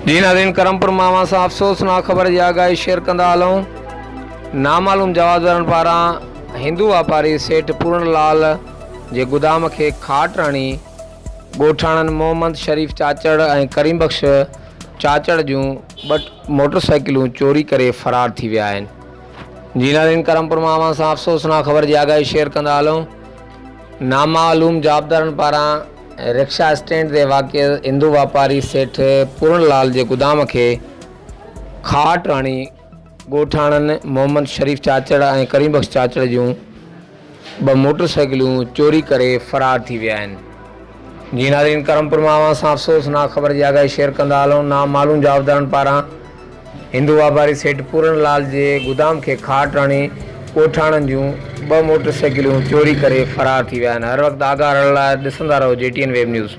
جي ناظرين ڪرمپور مان اوهان سان افسوسناڪ خبر جي آگاهي شيئر ڪندا هلون نامعلوم جوابدارن پاران هندو واپاري سيٺ پورڻ لال جي گدام کي کاٽ هڻي ڳوٺاڻن محمد شريف چاچڙ ۽ ڪريم بخش چاچڙ جون ٻه موٽر سائيڪلون چوري ڪري فرار ٿي ويا آهن جي ناظرين ڪرمپور مان اوهان سان افسوسناڪ خبر جي آگاهي شيئر ڪندا هلون نامعلوم جوابدارن پاران رڪشا اسٽينڊ تي واقع هندو واپاري سيٺ پورڻ لال جي گدام کي کاٽ هڻي ڳوٺاڻن محمد شريف چاچڙ ۽ ڪريم بخش چاچڙ جون ٻه موٽر سائيڪلون چوري ڪري فرار ٿي ويا آهن. جي ناظرين ڪرمپور مان اوهان سان افسوسناڪ خبر جي آگاهي شيئر ڪندا هلون نامعلوم جوابدارن پاران هندو واپاري سيٺ پورڻ لال جي گدام کي کاٽ هڻي ڳوٺاڻن جون ٻه موٽر سائيڪلون چوري ڪري فرار ٿي ويا آهن هر وقت آگاهه رهڻ لاء ڏسندا رهو G T N web news.